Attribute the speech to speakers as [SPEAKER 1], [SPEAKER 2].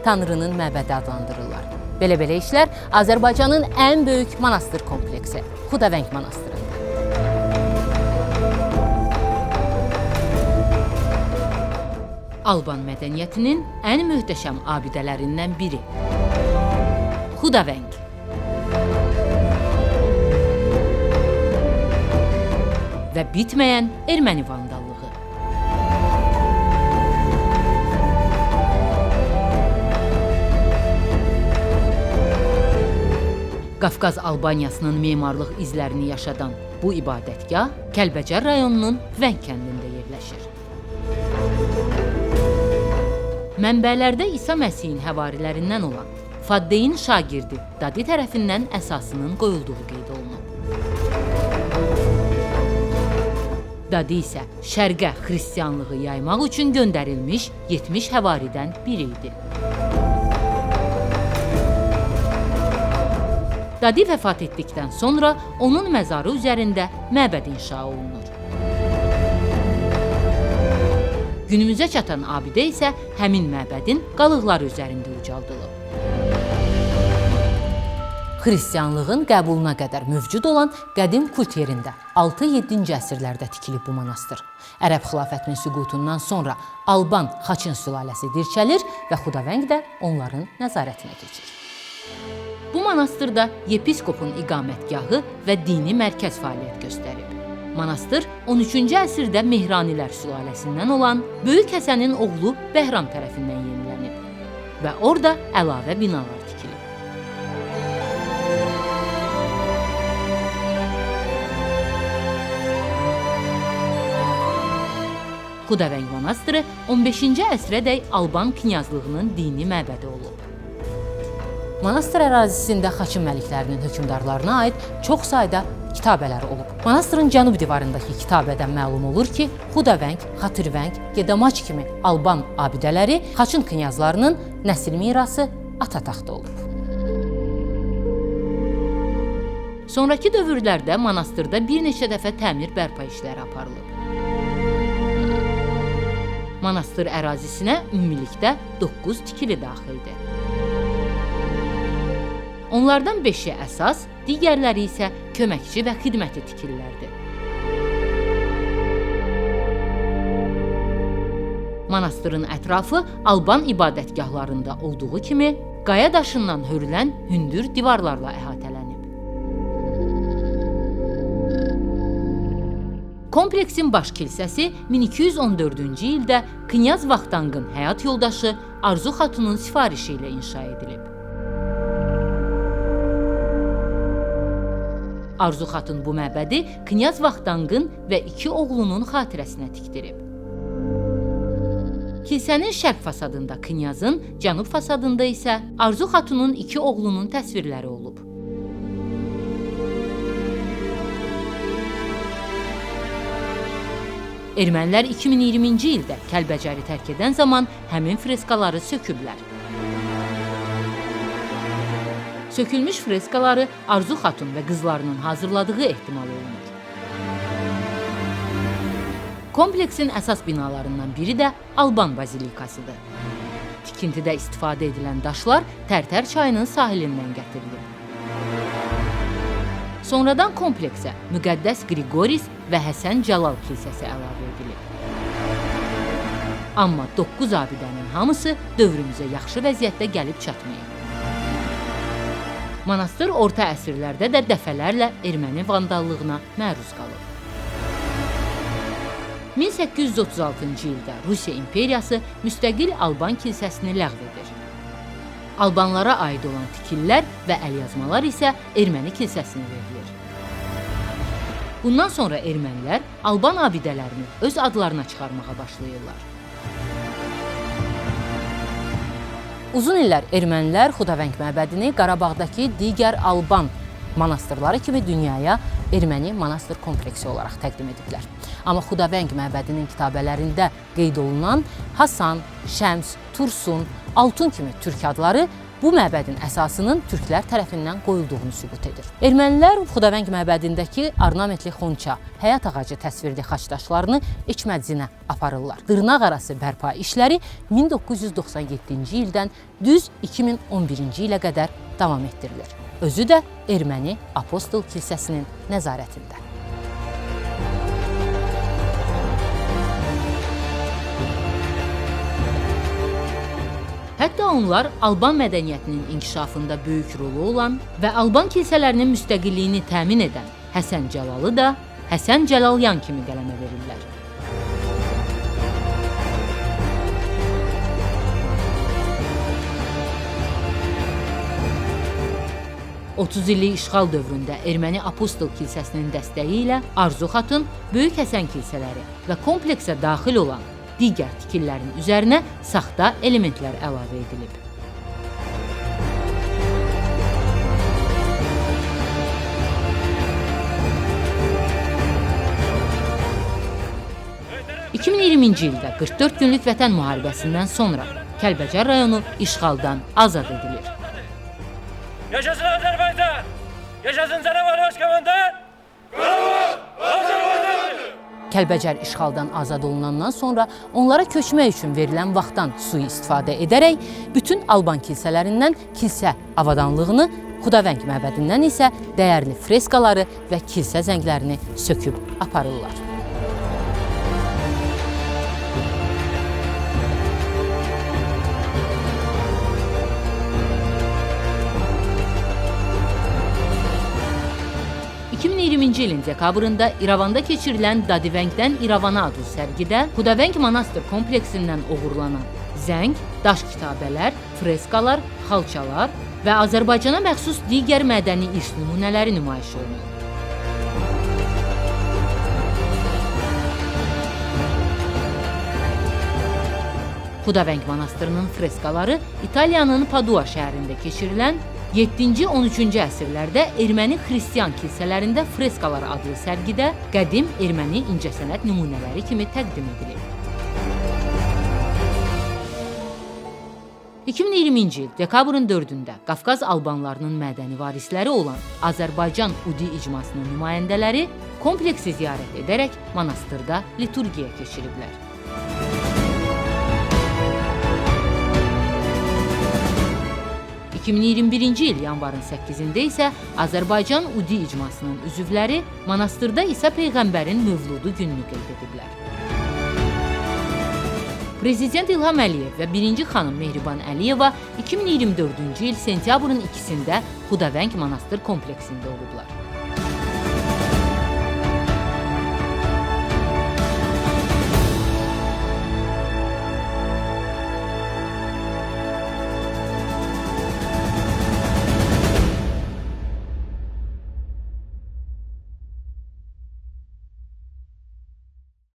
[SPEAKER 1] Tanrının məbədi adlandırırlar. Belə-belə işlər Azərbaycanın ən böyük monastır kompleksi Xudavəng monastırında. Alban mədəniyyətinin ən möhtəşəm abidələrindən biri. Xudavəng. Və bitməyən erməni vandallığı. Qafqaz Albaniyasının memarlıq izlərini yaşadan bu ibadətgah Kəlbəcər rayonunun Vəng kəndində yerləşir. Mənbələrdə İsa Məsihin həvarilərindən olan Faddeyin şagirdi Dadi tərəfindən əsasının qoyulduğu qeyd olunub. Dadi isə şərqə xristianlığı yaymaq üçün göndərilmiş 70 həvaridən biri idi. Dadi vəfat etdikdən sonra onun məzarı üzərində məbəd inşa olunur. Günümüzə çatan abidə isə həmin məbədin qalıqları üzərində ucaldılıb. Xristianlığın qəbuluna qədər mövcud olan qədim kult yerində 6-7-ci əsrlərdə tikilib bu monastır. Ərəb xilafətinin süqutundan sonra Alban Xaçın sülaləsi dirçəlir və Xudavəng də onların nəzarətinə keçir. Bu monastırda yepiskopun iqamətgahı və dini mərkəz fəaliyyət göstərib. Monastır 13-cü əsrdə Mehranilər sülaləsindən olan Böyük Həsənin oğlu Bəhram tərəfindən yenilənib və orada əlavə binalar tikilib. Xudavəng monastırı 15-ci əsrədək Alban knyazlığının dini məbədi olub. Monastır ərazisində Xaçın məliklərinin hökmdarlarına aid çox sayda kitabələr olub. Monastırın cənub divarındakı kitabədən məlum olur ki, Xudavəng, Xatırvəng, Gedamaç kimi Alban abidələri Xaçın knyazlarının nəsil mirası ata taxtı olub. Sonrakı dövrlərdə monastırda bir neçə dəfə təmir bərpa işləri aparılıb. Monastır ərazisinə ümumilikdə 9 tikili daxildir. Onlardan 5-i əsas, digərləri isə köməkçi və xidməti tikililərdir. Monastırın ətrafı Alban ibadətgahlarında olduğu kimi qaya daşından hörülən hündür divarlarla əhatələnib. Kompleksin baş kilsəsi 1214-cü ildə Knyaz Vaxtangın həyat yoldaşı Arzu Xatunun sifarişi ilə inşa edilib. Arzu Xatun bu məbədi Knyaz Vaxtangın və iki oğlunun xatirəsinə tikdirib. Kilsənin şərq fasadında Knyazın, cənub fasadında isə Arzu Xatunun iki oğlunun təsvirləri olub. Ermənilər 2020-ci ildə Kəlbəcəri tərk edən zaman həmin freskaları söküblər. Sökülmüş freskaları Arzu Xatun və qızlarının hazırladığı ehtimal olunur. Kompleksin əsas binalarından biri də Alban bazilikasıdır. Tikintidə istifadə edilən daşlar Tərtər çayının sahilindən gətirilib. Sonradan kompleksə Müqəddəs Qrigoris və Həsən Cəlal kilsəsi əlavə edilib. Amma 9 abidənin hamısı dövrümüzə yaxşı vəziyyətdə gəlib çatmayıb. Monastır orta əsrlərdə də dəfələrlə erməni vandallığına məruz qalıb. 1836-cı ildə Rusiya İmperiyası müstəqil Alban kilsəsini ləğv edir. Albanlara aid olan tikililər və əlyazmalar isə erməni kilsəsinə verilir. Bundan sonra ermənilər Alban abidələrini öz adlarına çıxarmağa başlayırlar. Uzun illər ermənilər Xudavəng məbədini Qarabağdakı digər Alban monastırları kimi dünyaya erməni monastır kompleksi olaraq təqdim ediblər. Amma Xudavəng məbədinin kitabələrində qeyd olunan Hasan, Şəms, Tursun, Altun kimi türk adları bu məbədin əsasının türklər tərəfindən qoyulduğunu sübut edir. Ermənilər Xudavəng məbədindəki ornamentli xonça, həyat ağacı təsvirli xaç daşlarını Eçmədzinə aparırlar. Dırnaq arası bərpa işləri 1997-ci ildən düz 2011-ci ilə qədər davam etdirilir. Özü də Erməni Apostol Kilsəsinin nəzarətində. Hətta onlar Alban mədəniyyətinin inkişafında böyük rolu olan və Alban kilsələrinin müstəqilliyini təmin edən Həsən Cəlalı da Həsən Cəlalyan kimi qələmə verirlər. ...30 illik işğal dövründə Erməni Apostol Kilsəsinin dəstəyi ilə Arzu Xatun, Böyük Həsən kilsələri və kompleksə daxil olan digər tikililərin üzərinə saxta elementlər əlavə edilib. ...2020-ci ildə 44 günlük Vətən müharibəsindən sonra Kəlbəcər rayonu işğaldan azad edilir.
[SPEAKER 2] Yaşasın Azərbaycan! Yaşasın canavar başkomandan!
[SPEAKER 1] Kəlbəcər işğaldan azad olunandan sonra onlara köçmək üçün verilən vaxtdan sui-istifadə edərək bütün Alban kilsələrindən kilsə avadanlığını, Xudavəng məbədindən isə dəyərli freskaları və kilsə zənglərini söküb aparırlar. ...2020-ci ilin dekabrında İrəvanda keçirilən Dadivəngdən İrəvana adlı sərgidə Xudavəng monastır kompleksindən oğurlanan zəng, daş kitabələr, freskalar, xalçalar və Azərbaycana məxsus digər mədəni irs nümunələri nümayiş olunur. Xudavəng monastırının freskaları İtaliyanın Padua şəhərində keçirilən 7-ci 13-cü əsrlərdə erməni xristian kilsələrində freskalar adlı sərgidə qədim erməni incəsənət nümunələri kimi təqdim edilib. 2020-ci il dekabrın 4-ündə Qafqaz Albanlarının mədəni varisləri olan Azərbaycan Udi icmasının nümayəndələri kompleksi ziyarət edərək monastırda liturgiya keçiriblər. ...2021-ci il yanvarın 8-də isə Azərbaycan Udi icmasının üzvləri monastırda İsa Peyğəmbərin mövludu gününü qeyd ediblər. Prezident İlham Əliyev və birinci xanım Mehriban Əliyeva 2024-cü il sentyabrın 2-sində Xudavəng monastır kompleksində olublar.